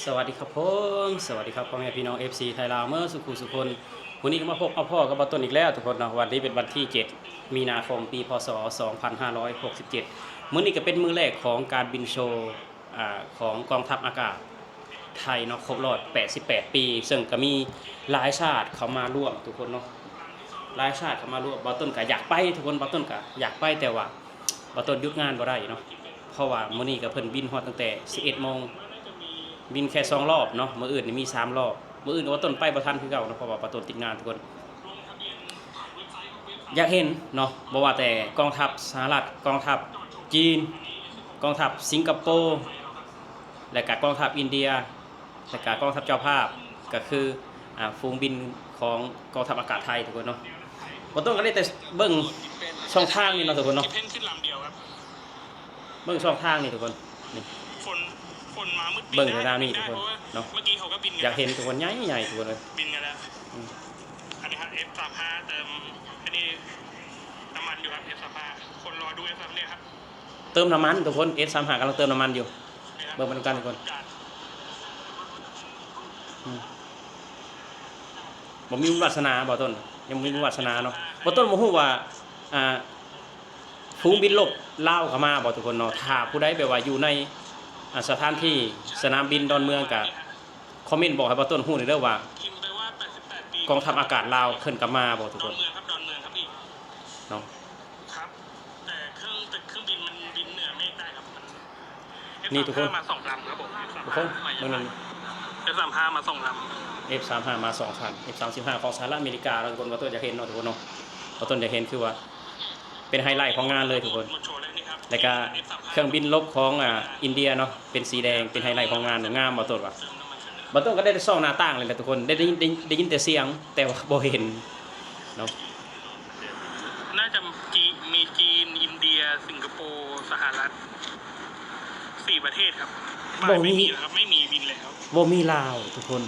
ສະຫວັດດີຄັບຜົມ ສະຫວັດດີຄັບພໍ່ແມ່ພີ່ນ້ອງ ເອັຟຊີ ໄທລາວເໝິດສູ່ຜູ້ສູ່ຄົນ. ມື້ນີ້ກໍມາພົບມາພໍ້ກັບບ່າວຕົ້ນອີກແລ້ວທຸກຄົນເນາະ. ວັນນີ້ເປັນວັນທີເຈັດ ມີນາຄົມ ປີ ພ.ສ. ສອງພັນຫ້າຮ້ອຍຫົກສິບເຈັດ ມື້ນີ້ກໍເປັນມື້ແລກຂອງການບິນໂຊ ອາ ຂອງກອງທັບອາກາດໄທເນາະ ຄົບຮອບແປດສິບແປດປີ ເຊິ່ງກໍມີຫຼາຍຊາດເຂົ້າມາຮ່ວມທຸກຄົນເນາະ ຫຼາຍຊາດເຂົ້າມາຮ່ວມ. ບ່າວຕົ້ນກໍຢາກໄປທຸກຄົນ ບ່າວຕົ້ນກໍຢາກໄປ ແຕ່ວ່າ ບ່າວຕົ້ນຢຸດງານບໍ່ໄດ້ເນາະ ເພາະວ່າມື້ນີ້ກໍເພິ່ນບິນຮອດຕັ້ງແຕ່ສິບເອັດໂມງ ບິນແຄ່ສອງຮອບເນາະ ມື້ອື່ນນີ້ມີສາມຮອບ. ມື້ອື່ນບ່າວຕົ້ນໄປບໍ່ທັນຄືເກົ່າເນາະ ເພາະວ່າບ່າວຕົ້ນຕິດງານທຸກຄົນ. ຢາກເຫັນເນາະ ບໍ່ວ່າແຕ່ກອງທັບສະຫະລັດ ກອງທັບຈີນ ກອງທັບສິງກະໂປ ແລະກະກອງທັບອິນເດຍ ແລະກະກອງທັບເຈົ້າພາບ ກໍຄື ອາ ຝູງບິນຂອງກອງທັບອາກາດໄທທຸກຄົນເນາະ. ບ່າວຕົ້ນກໍໄດ້ແຕ່ເບິ່ງຊ່ອງທາງນີ້ເນາະທຸກຄົນເນາະ ເບິ່ງຊ່ອງທາງນີ້ທຸກຄົນ ນີ້ ເບິ່ງແຕ່ດ້ານນີ້ທຸກຄົນເນາະ. ຢາກເຫັນທຸກຄົນ ໃຫຍ່ໆທຸກຄົນເອີຍ. ອືມ ອັນນີ້ ເອັຟສາມຫ້າ ເຕີມ ອັນນີ້ ນ້ຳມັນຢູ່ ເອັຟສາມຫ້າ ຄົນລໍດູ ເອັຟສາມຫ້າ ເຕີມນ້ຳມັນທຸກຄົນ ເອັຟສາມຫ້າ ກຳລັງເຕີມນ້ຳມັນຢູ່. ເບິ່ງໄປນຳກັນທຸກຄົນ. ອືມ ບໍ່ມີບຸນວາສະໜາ ບ່າວຕົ້ນ ຍັງບໍ່ມີບຸນວາສະໜາເນາະ. ບ່າວຕົ້ນບໍ່ຮູ້ວ່າ ອ່າ ຝູງບິນລົບລາວເຂົ້າມາບໍ່ທຸກຄົນເນາະ. ຖ້າຜູ້ໃດແບບວ່າຢູ່ໃນ ອາ ສະຖານທີ່ສະໜາມບິນດອນເມືອງ ກະຄອມເມັນບອກໃຫ້ບ່າວຕົ້ນຮູ້ແດ່ເດີວ່າ ກອງທັບອາກາດລາວເພິ່ນກະມາບໍ່ທຸກຄົນເນາະ. ແຕ່ເຄື່ອງ ແຕ່ເຄື່ອງບິນມັນບິນເໜືອເມກໄດ້ຄັບ ມັນ ນີ້ທຸກຄົນ ເອັຟສາມຫ້າ ມາສອງລຳຄັບຜົມ ທຸກຄົນ ເບິ່ງນັ້ນ ເອັຟສາມຫ້າ ມາສອງລຳ ເອັຟສາມຫ້າ ມາສອງຄັນ ເອັຟສາມສິບຫ້າ ຂອງສະຫະລັດອາເມລິກາເນາະທຸກຄົນ. ບ່າວຕົ້ນຢາກເຫັນເນາະທຸກຄົນເນາະ ບ່າວຕົ້ນຢາກເຫັນ ຄືວ່າເປັນໄຮໄລຂອງງານເລີຍທຸກຄົນ. ແລ້ວກະເຄື່ອງບິນລົບຂອງ ອາ ອິນເດຍເນາະ ເປັນສີແດງ ເປັນໄຮໄລຂອງງານ ງາມບ່າວຕົ້ນວ່າ. ບ່າວຕົ້ນກໍໄດ້ແຕ່ສ່ອງໜ້າຕ່າງນີ້ແຫຼະທຸກຄົນ ໄດ້ ໄດ້ຍິນ ໄດ້ຍິນແຕ່ສຽງ ແຕ່ວ່າບໍ່ເຫັນເນາະ. ໜ້າຈະຈີນ ມີຈີນ ອິນເດຍ ສິງກະໂປ ສະຫະລັດ ສີ່ປະເທດຄັບ. ບໍ່ມີ ບ່າຍໄປນີ້ແລ້ວຄັບ ໄມ່ມີບິນແລ້ວ ບໍ່ມີລາວທຸກຄົນ.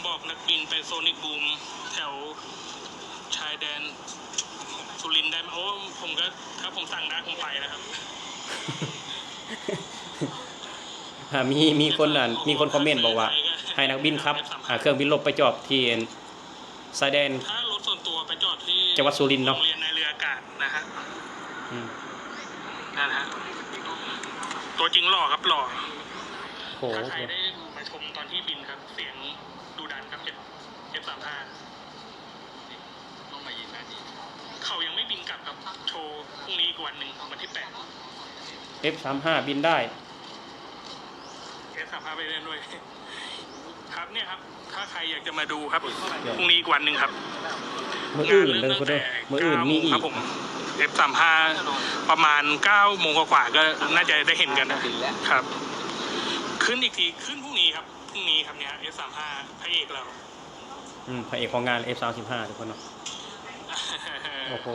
ບອກນັກບິນໄປໂຊນິກບູມແຖວຊາຍແດນສຸລິນໄດ້ໄໝ? ໂອ້ ຜົມກໍ ຖ້າຜົມສັ່ງໄດ້ ຜົມໄປແລ້ວຄັບ. ອ່າ ມີ ມີຄົນ ອັນ ມີຄົນຄອມເມັນບອກວ່າ ໃຫ້ນັກບິນຂັບ ອ່າ ເຄື່ອງບິນລົບໄປຈອດທີ່ ອັນ ຊາຍແດນ ຖ້າລົດສ່ວນຕົວໄປຈອດທີ່ ຈັງຫວັດສຸລິນເນາະ ໂຮງຮຽນນາຍເຮືອອາກາດນະຮະ. ອືມ ນັ້ນຮະ ຕົວຈິງຫຼໍ່ຄັບ ຫຼໍ່. ໂອ້ໂຫ ຖ້າໃຄໄດ້ມາຊົມຕອນທີ່ບິນຄັບ ສຽງດຸດັນຄັບ ເອັຟສາມຫ້າ ເຂົາຍັງໄມ່ບິນກັບຄັບ ໂຊພລຸ່ງນີ້ອີກວັນໜຶ່ງ ວັນທີແປດ ເອັຟສາມຫ້າ ບິນໄດ້ ເອັຟສາມຫ້າ ໄປເລື່ອນດ້ວຍຄັບ. ເນຍຄັບ ຖ້າໃຄຢາກຈະມາດູຄັບ ພລຸ່ງນີ້ອີກວັນໜຶ່ງຄັບ. ມື້ອື່ນເດີ ງານເລີ່ມຕັ້ງແຕ່ ມື້ອື່ນມີອີກ ເກົ້າໂມງຄັບຜົມ ເອັຟສາມຫ້າ ປະມານເກົ້າໂມງກວ່າໆ ກໍໜ້າຈະໄດ້ເຫັນກັນນະຄັບ. ຂຶ້ນອີກທີ ຂຶ້ນພລຸ່ງນີ້ຄັບ ພລຸ່ງນີ້ຄັບ ເນຍ ເອັຟສາມຫ້າ ພະເອກລາວ. ອືມ ພະເອກຂອງງານ ເອັຟສາມສິບຫ້າ ທຸກຄົນເນາະ. ໂອ້ໂຫ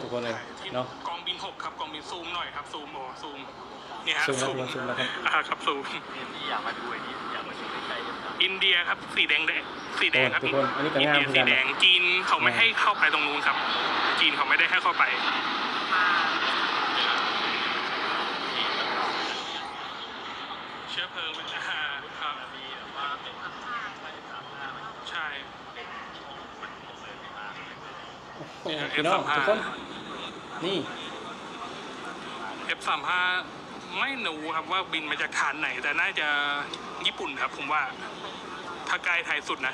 ທຸກຄົນເອີຍເນາະ ກອງບິນຫົກຄັບ ກອງບິນ ຊູມໜ້ອຍຄັບ ຊູມ ໂອ້ ຊູມ ນີ້ຮະ ຊູມແລ້ວທຸກຄົນ ຊູມແລ້ວຄັບ. ອ່າ ຄັບ ຊູມ ອິນເດຍຄັບ ສີແດງ ແດງ ສີແດງຄັບ ໂອ້ ທຸກຄົນ ອັນນີ້ກໍງາມຄືກັນ ອິນເດຍສີແດງ. ຈີນເຂົາໄມ່ໃຫ້ເຂົ້າໄປຕົງນູ້ນຄັບ ຈີນເຂົາໄມ່ໄດ້ໃຫ້ເຂົ້າໄປ. ເຊື້ອເພີງ ອ່າ ຄັບ ໃຊ່. ໂອ້ໂຫ ພີ່ນ້ອງທຸກຄົນ ນີ້ ເອັຟສາມຫ້າ ໄມ່ຮູ້ຄັບວ່າບິນມາຈາກຖານໄຫນ ແຕ່ໜ້າຈະຍີ່ປຸ່ນຄັບ ຜົມວ່າ ຖ້າໃກ້ໄທສຸດນະ.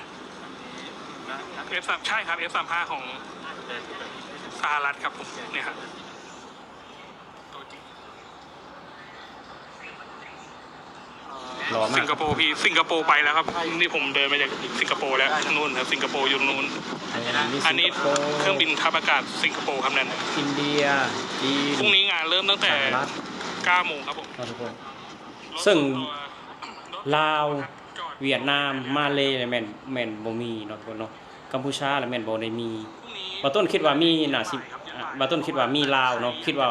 ເອັຟສາມ ໃຊ່ຄັບ ເອັຟສາມຫ້າ ຂອງສະຫະລັດຄັບຜົມ ນີ້ຄັບ. ຫຼໍ່ມາກ ສິງກະໂປ ພີ່ ສິງກະໂປໄປແລ້ວຄັບ. ນີ້ຜົມເດີນມາຈາກສິງກະໂປແລ້ວ ນູ້ນຄັບ ສິງກະໂປຢູ່ນູ້ນ. ເອີ ອັນນີ້ສິງກະໂປ ເຄື່ອງບິນທັບອາກາດສິງກະໂປຄັບນັ້ນ. ອິນເດຍ ຈີນ ພລຸ່ງນີ້ງານເລີ່ມຕັ້ງແຕ່ ສະຫະລັດ ເກົ້າໂມງຄັບຜົມ ເນາະທຸກຄົນ. ເຊິ່ງລາວ ຫວຽດນາມ ມາເລ ແມ່ນ ແມ່ນບໍ່ມີເນາະທຸກຄົນເນາະ. ກຳປູຊາລະແມ່ນບໍ່ໄດ້ມີ. ບ່າວຕົ້ນຄິດວ່າມີ ໜ້າຊິ ອ່າ ບ່າວຕົ້ນຄິດວ່າມີລາວເນາະ ຄິດວ່າ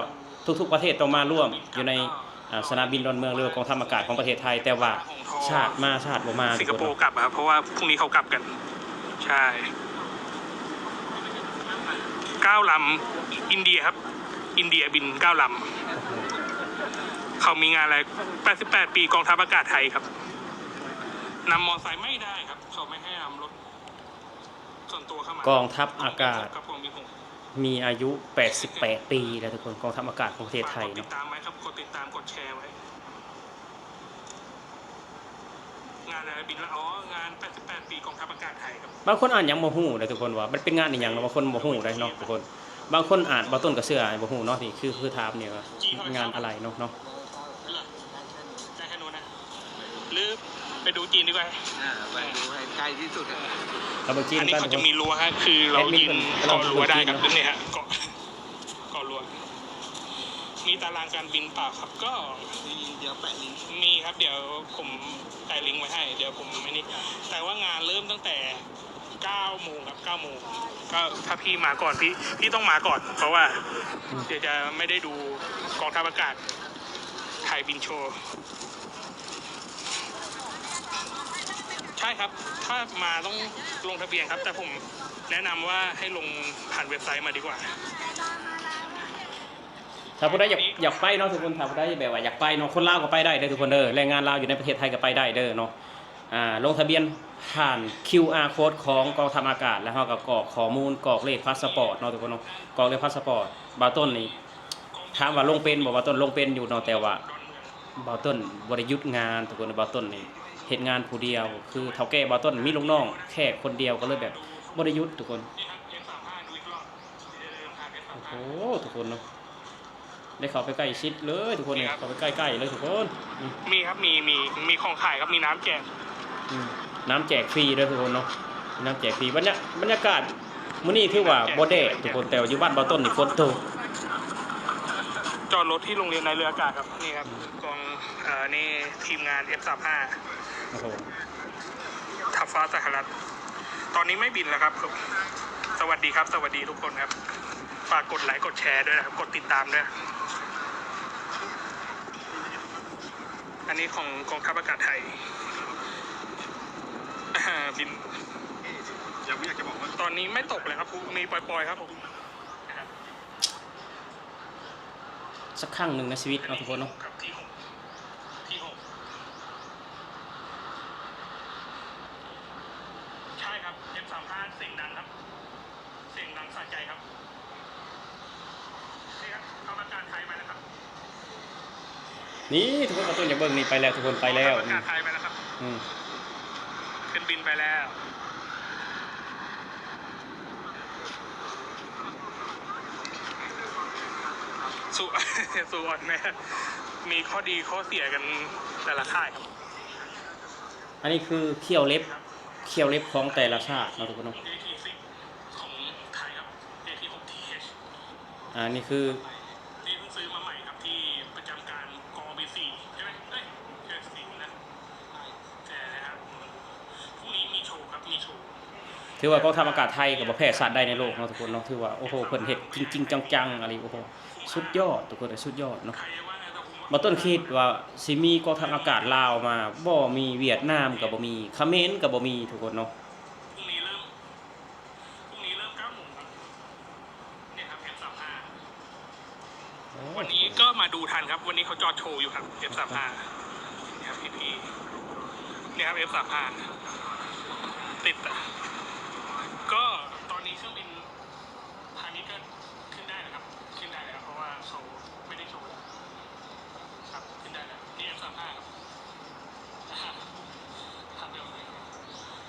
ທຸກໆປະເທດຕ້ອງມາຮ່ວມຢູ່ໃນ ອ່າ ສະໜາມບິນດອນເມືອງ ຫຼືວ່າກອງທັບອາກາດຂອງປະເທດໄທ ແຕ່ວ່າຊາດມາຊາດບໍ່ມາ. ສິງກະໂປກັບ ເພາະວ່າພລຸ່ງນີ້ເຂົາກັບກັນ. ໃຊ່ ເກົ້າລຳ ອິນເດຍຄັບ ອິນເດຍບິນເກົ້າລຳ. ເຂົາມີງານແລະ ແປດສິບແປດປີກອງທັບອາກາດໄທຄັບ. ນຳມໍໄຊໄມ່ໄດ້ຄັບ ເຂົາໄມ່ໃຫ້ນຳລົດສ່ວນຕົວເຂົ້າມາ. ກອງທັບອາກາດ ກັບພວກມີຫົງ ມີອາຍຸແປດສິບແປດປີແລ້ວທຸກຄົນ ກອງທັບອາກາດຂອງປະເທດໄທເນາະ. ກດຕິດຕາມໄວ້ຄັບ ກົດຕິດຕາມ ກົດແຊໄວ້. ງານອາລາບິນລະ ອໍ ງານແປດສິບແປດປີກອງທັບອາກາດໄທຄັບ. ບາງຄົນອາດຍັງບໍ່ຮູ້ເດ້ທຸກຄົນວ່າມັນເປັນງານອີ່ຫຍັງເນາະ ບາງຄົນບໍ່ຮູ້ເດ້ເນາະທຸກຄົນ. ບາງຄົນອາດ ບ່າວຕົ້ນກໍເຊື່ອ ບໍ່ຮູ້ເນາະ ນີ້ຄື ຄືຖາມນີ້ວ່າງານອາໄລເນາະ ເນາະ. ຫຼືໄປດູຈີນດີກວ່າ ອ່າ ໄປດູໃຫ້ໃກ້ທີ່ສຸດ ເຮົາໄປຈີນ ອັນນີ້ເຂົາຈະມີຮົ້ວ ຄືເຮົາຢືນເກາະຮົ້ວໄດ້ຄັບ ນີ້ຮະ ເກາະ ເກາະຮົ້ວ. ມີຕາລາງການບິນເປົ່າຄັບ ກໍ ດຽວແປະລິ້ງ ມີຄັບ ດຽວຜົມແປະລິ້ງໄວ້ໃຫ້ ດຽວຜົມໄອ້ນີ້ ແຕ່ວ່າງານເລີ່ມຕັ້ງແຕ່ເກົ້າໂມງຄັບ ເກົ້າໂມງ ກໍຖ້າພີ່ມາກ່ອນ ພີ່ ພີ່ຕ້ອງມາກ່ອນ ເພາະວ່າ ອືມ ດຽວຈະໄມ່ໄດ້ດູກອງທັບອາກາດໄທບິນໂຊ. ໃຊ່ຄັບ ຖ້າມາຕ້ອງລົງທະບຽນຄັບ ແຕ່ຜົມແນະນຳວ່າໃຫ້ລົງຜ່ານເວັບໄຊມາດີກວ່າ. ຖ້າຜູ້ໃດຢາກ ຢາກໄປເນາະທຸກຄົນ ຖ້າຜູ້ໃດແບບວ່າຢາກໄປເນາະ ຄົນລາວກໍໄປໄດ້ເດີທຸກຄົນເດີ ແລງງານລາວຢູ່ໃນປະເທດໄທກໍໄປໄດ້ເດີເນາະ. ອ່າ ລົງທະບຽນຜ່ານຄິວອາໂຄດຂອງກອງທັບອາກາດ ແລ້ວເຮົາກໍກອກຂໍ້ມູນ ກອກເລກພາສະປອດເນາະທຸກຄົນເນາະ ກອກເລກພາສະປອດ. ບ່າວຕົ້ນນີ້ ຖາມວ່າລົງເປັນບໍ່? ບ່າວຕົ້ນລົງເປັນຢູ່ເນາະ ແຕ່ວ່າບ່າວຕົ້ນບໍ່ໄດ້ຢຸດງານທຸກຄົນ. ບ່າວຕົ້ນນີ້ເຮັດງານຜູ້ດຽວ ຄືເຖົ້າແກ່ບ່າວຕົ້ນມີລູກນ້ອງແຄ່ຄົນດຽວ ກໍເລີຍແບບບໍ່ໄດ້ຢຸດທຸກຄົນ. ໂອ້ໂຫ ທຸກຄົນເນາະ ໄດ້ເຂົ້າໄປໃກ້ຊິດເລີຍທຸກຄົນ ນີ້ ເຂົ້າໄປໃກ້ໆເລີຍທຸກຄົນ. ອືມ ມີຄັບ ມີ ມີ ມີຂອງຂາຍຄັບ ມີນ້ຳແຈກ ອືມ ນ້ຳແຈກຟຣີເດີທຸກຄົນເນາະ ມີນ້ຳແຈກຟຣີ. ບັນຍາ ບັນຍາກາດມື້ນີ້ຖືວ່າບໍ່ແດດທຸກຄົນ ແຕ່ວ່າຢູ່ບ້ານບ່າວຕົ້ນນີ້ຝົນຕົກ. ຈອດລົດທີ່ໂຮງຮຽນນາຍເຮືອອາກາດຄັບ ນີ້ຄັບ ອືມ ກອງ ເອີ ນີ້ທີມງານເອັຟສາມຫ້າ ໂອ້ໂຫ ທັບຟ້າສະຫະລັດ ຕອນນີ້ໄມ່ບິນແລ້ວຄັບ. ສະຫວັດດີຄັບ ສະຫວັດດີທຸກຄົນຄັບ ຝາກກົດໄລກົດແຊດ້ວຍນະຄັບ ກົດຕິດຕາມດ້ວຍ. ອັນນີ້ຂອງກອງທັບອາກາດໄທ ບິນ ຍັງບໍ່ຢາກຈະບອກວ່າ ຕອນນີ້ໄມ່ຕົກເລີຍຄັບ ມີປ່ອຍໆຄັບຜົມ. ສັກຄັ້ງໜຶ່ງໃນຊີວິດເນາະທຸກຄົນເນາະ. ທີ່ຫົກ ທີ່ຫົກ ໃຊ່ຄັບ ເອັຟສາມຫ້າ ສຽງດັງຄັບ ສຽງດັງສະໃຈຄັບ. ນີ້ຄັບ ກຳມະການໄທມາແລ້ວຄັບ. ນີ້ທຸກຄົນ ບ່າວຕົ້ນຢາກເບິ່ງນີ້ ໄປແລ້ວທຸກຄົນ ໄປແລ້ວ ກຳມະການໄທມາແລ້ວຄັບ. ອືມ ຂຶ້ນບິນໄປແລ້ວ. ສູ່ ສູ່ອ່ອນແມ່ ມີຂໍ້ດີຂໍ້ເສຍກັນແຕ່ລະຄ້າຍ. ອັນນີ້ຄືຂ້ຽວເລັບ ຂ້ຽວເລັບຂອງແຕ່ລະຊາດເນາະທຸກຄົນເນາະ. ຂອງໄທຄັບ ເອທີຫົກທີເອັດ ອ່າ ນີ້ຄື ນີ້ເພິ່ງຊື້ມາໃໝ່ຄັບ ທີ່ປະຈຳການກອງບີຊີ ໃຊ່ໄໝ? ເອີຍ ເອີຍ ສີນະ ແຕ່ນະຄັບ ພວກນີ້ມີໂຊຄັບ ມີໂຊ. ຖືວ່າກອງທັບອາກາດໄທກໍບໍ່ແພ້ຊາດໃດໃນໂລກເນາະທຸກຄົນເນາະ. ຖືວ່າ ໂອ້ໂຫ ເພິ່ນເຮັດຈິງໆຈັງໆອີ່ຫຼີ ໂອ້ໂຫ ສຸດຍອດທຸກຄົນ ສຸດຍອດເນາະ. ບ່າວຕົ້ນຄິດວ່າຊິມີກອງທັບອາກາດລາວມາ ບໍ່ມີຫວຽດນາມກໍບໍ່ມີ ຂະເໝນກໍບໍ່ມີທຸກຄົນເນາະ. ພວກນີ້ເລີ່ມ ພວກນີ້ເລີ່ມເກົ້າໂມງຄັບ. ນີ້ຄັບ ເອັຟສາມຫ້າ ໂອ້ ວັນນີ້ກໍມາດູທັນຄັບ ວັນນີ້ເຂົາຈອດໂຊຢູ່ຄັບ ເອັຟສາມຫ້າ ນີ້ຄັບ ພີພີ ນີ້ຄັບ ເອັຟສາມຫ້າ ຕິດ ກໍຕອນນີ້ເຄື່ອງບິນ ພານິດກໍຂຶ້ນໄດ້ແລ້ວຄັບ ຂຶ້ນໄດ້ແລ້ວ ເພາະວ່າເຂົາໄມ່ໄດ້ໂຊແລ້ວຄັບ ຂຶ້ນໄດ້ແລ້ວ ນີ້ ເອັຟສາມຫ້າ ຄັບ.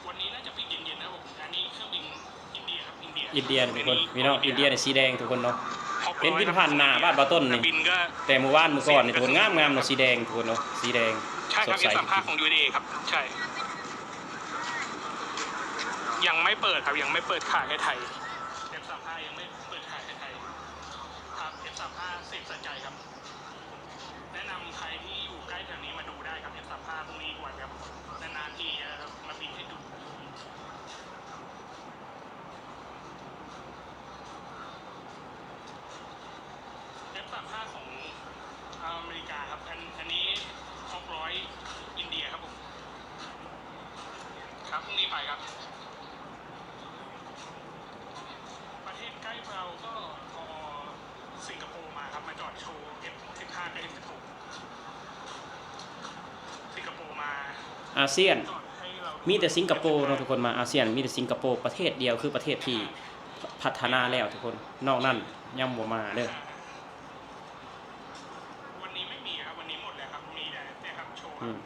ວັນນີ້ໜ້າຈະປີກເຢັນໆນະ ອັນນີ້ເຄື່ອງບິນອິນເດຍຄັບ ອິນເດຍ ອິນເດຍທຸກຄົນ ພີ່ນ້ອງ ອິນເດຍນີ້ສີແດງທຸກຄົນເນາະ. ເຫັນບິນຜ່ານໜ້າບ້ານບ່າວຕົ້ນນີ້ ແຕ່ມື້ວານມື້ກ່ອນນີ້ທຸກຄົນ ງາມໆເນາະ ສີແດງທຸກຄົນເນາະ ສີແດງ ໃຊ່ຄັບ ເອັຟສາມຫ້າ ຂອງຢູເອອີເອຄັບ ໃຊ່ ຍັງໄມ່ເປີດຄັບ ຍັງໄມ່ເປີດຂາຍໃຫ້ໄທ. ເອັຟສາມຫ້າ ຍັງໄມ່ເປີດຂາຍໃຫ້ໄທຄັບ ເອັຟສາມຫ້າ ສຽງສະໃຈຄັບ. ແນະນຳໃຄທີ່ຢູ່ໃກ້ແຖວນີ້ມາດູໄດ້ຄັບ ເອັຟສາມຫ້າ ພວກນີ້ອວນຄັບ ນານໆທີມາບິນໃຫ້ດູ. ເອັຟສາມຫ້າ ຂອງອາເມລິກາຄັບ ອັນ ອັນນີ້ຫົກຮ້ອຍອິນເດຍຄັບຜົມ ຄັບ ພວກນີ້ໄປຄັບ. ປະເທດໃກ້ເຮົາກໍພໍ ສິງກະໂປມາຄັບ ມາຈອດໂຊ ເອັຟສິບຫ້າ ກັບ ເອັຟສິບຫົກ ສິງກະໂປມາ ອາຊຽນ ຈອດໃຫ້ ມີແຕ່ສິງກະໂປເນາະທຸກຄົນ ມາອາຊຽນມີແຕ່ສິງກະໂປປະເທດດຽວ ຄືປະເທດທີ່ພັດທະນາແລ້ວທຸກຄົນ ນອກນັ້ນຍັງບໍ່ມາເດີ້. ອືມ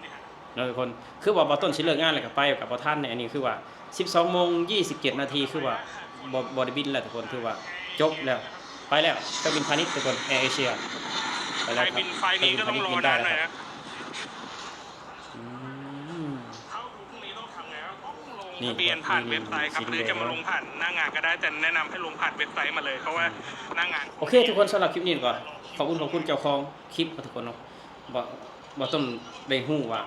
ເນາະທຸກຄົນ ຄືວ່າບ່າວຕົ້ນຊິເລີກງານແລ້ວກໍໄປກໍບໍ່ທັນ ອັນນີ້ຄືວ່າສິບສອງໂມງຊາວເຈັດນາທີ ຄືວ່າບໍ່ ບໍ່ໄດ້ບິນແລ້ວທຸກຄົນ ຖືວ່າຈົບແລ້ວ ໄປແລ້ວ ເຄື່ອງບິນພານິດທຸກຄົນ ແອເອເຊຍ ໄປແລ້ວ ໄຟບິນ ໄຟນີ້ກໍຕ້ອງລໍນານໜ້ອຍນະ. ອືມ ນີ້ ທະບຽນຜ່ານເວັບໄຊ ຄັບ ຫຼືຈະມາລົງຜ່ານໜ້າງານກໍໄດ້ ແຕ່ແນະນຳໃຫ້ລົງຜ່ານເວັບໄຊມາເລີຍ ເພາະວ່າ ອືມ ໜ້າງານ ໂອເຄທຸກຄົນ ສຳລັບຄລິບນີ້ກໍຂອບຄຸນ ຂອບຄຸນເຈົ້າຂອງຄລິບເນາະທຸກຄົນເນາະ ບໍ່ ບໍ່ຕ້ອງໄດ້ຮູ້ວ່າ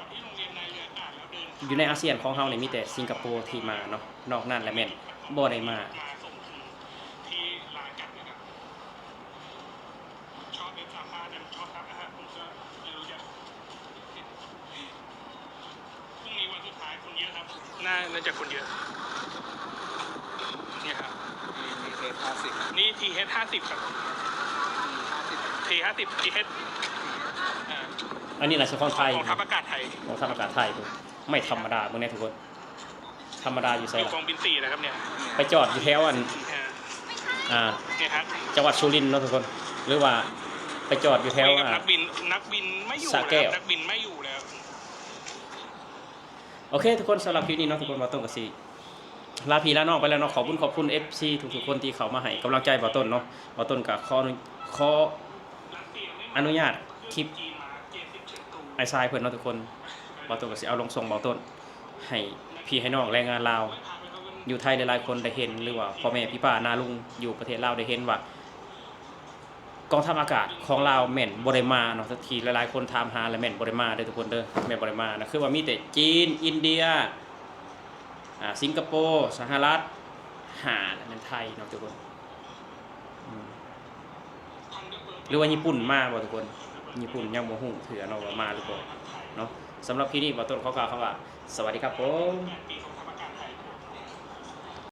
ຢູ່ໃນອາຊຽນຂອງເຮົານີ້ມີແຕ່ສິງກະໂປທີ່ມາເນາະ ນອກນັ້ນແລ້ວແມ່ນບໍ່ໄດ້ມາ. ໜ້າ ໜ້າຈະຄົນເຍອະ ນີ້ຄັບ ນີ້ ທີເອັດຫ້າສິບ ນີ້ ທີເອັດຫ້າສິບ ນີ້ ທີເອັດຫ້າສິບ ທີເອັດ ອັນນີ້ໜ້າຈະຂອງໄທ ກອງທັບອາກາດໄທ ກອງທັບອາກາດໄທ ບໍ່ທຳມະດາ ເບິ່ງແນ່ທຸກຄົນ ທຳມະດາຢູ່ໃສ ຢູ່ກອງບິນສີ່ນະຄັບເນຍ ໄປຈອດຢູ່ແຖວອັນ ອ່າ ນີ້ຄັບ ຈັງຫວັດສຸລິນເນາະທຸກຄົນ ຫຼືວ່າໄປຈອດຢູ່ແຖວ ຄຸຍກັບ ອ່າ ນັກບິນ ນັກບິນໄມ່ຢູ່ ສະແກ້ວ ແລ້ວ ນັກບິນໄມ່ຢູ່ແລ້ວ. ໂອເຄທຸກຄົນ ສຳລັບຄລິບນີ້ເນາະທຸກຄົນ ບ່າວຕົ້ນກໍຊິລາພີ່ລານ້ອງໄປແລ້ວເນາະ ຂອບຄຸນ ຂອບຄຸນເອັຟຊີທຸກໆຄົນທີ່ເຂົ້າມາໃຫ້ກຳລັງໃຈບ່າວຕົ້ນເນາະ ບ່າວຕົ້ນກໍຂໍ ຂໍອະນຸຍາດຄລິບອ້າຍຊາຍເພິ່ນເນາະທຸກຄົນ ບ່າວຕົ້ນກໍຊິເອົາລົງຊ່ອງບ່າວຕົ້ນ ໃຫ້ພີ່ໃຫ້ນ້ອງແຮງງານລາວຢູ່ໄທຫຼາຍໆຄົນໄດ້ເຫັນ ຫຼືວ່າພໍ່ແມ່ພີ່ປ້ານ້າລຸງຢູ່ປະເທດລາວໄດ້ເຫັນວ່າ ກອງທັບອາກາດຂອງລາວແມ່ນບໍ່ໄດ້ມາເນາະ ທີ່ຫຼາຍໆຄົນຖາມຫາ ແລະ ແມ່ນບໍ່ໄດ້ມາເດີ້ທຸກຄົນເດີ້ ແມ່ນບໍ່ໄດ້ມານະ ຄືວ່າມີແຕ່ຈີນ ອິນເດຍ ອ່າ ສິງກະໂປ ສະຫະລັດ ຫ້າ ແລະ ແມ່ນໄທເນາະທຸກຄົນ ອືມ ຫຼືວ່າຍີ່ປຸ່ນມາບໍ່ທຸກຄົນ? ຍີ່ປຸ່ນຍັງບໍ່ຮູ້ເທື່ອເນາະວ່າມາຫຼືບໍ່ເນາະ. ສຳລັບຄລິບນີ້ ບ່າວຕົ້ນຂໍກ່າວຄຳວ່າ ສະຫວັດດີຄັບຜົມ.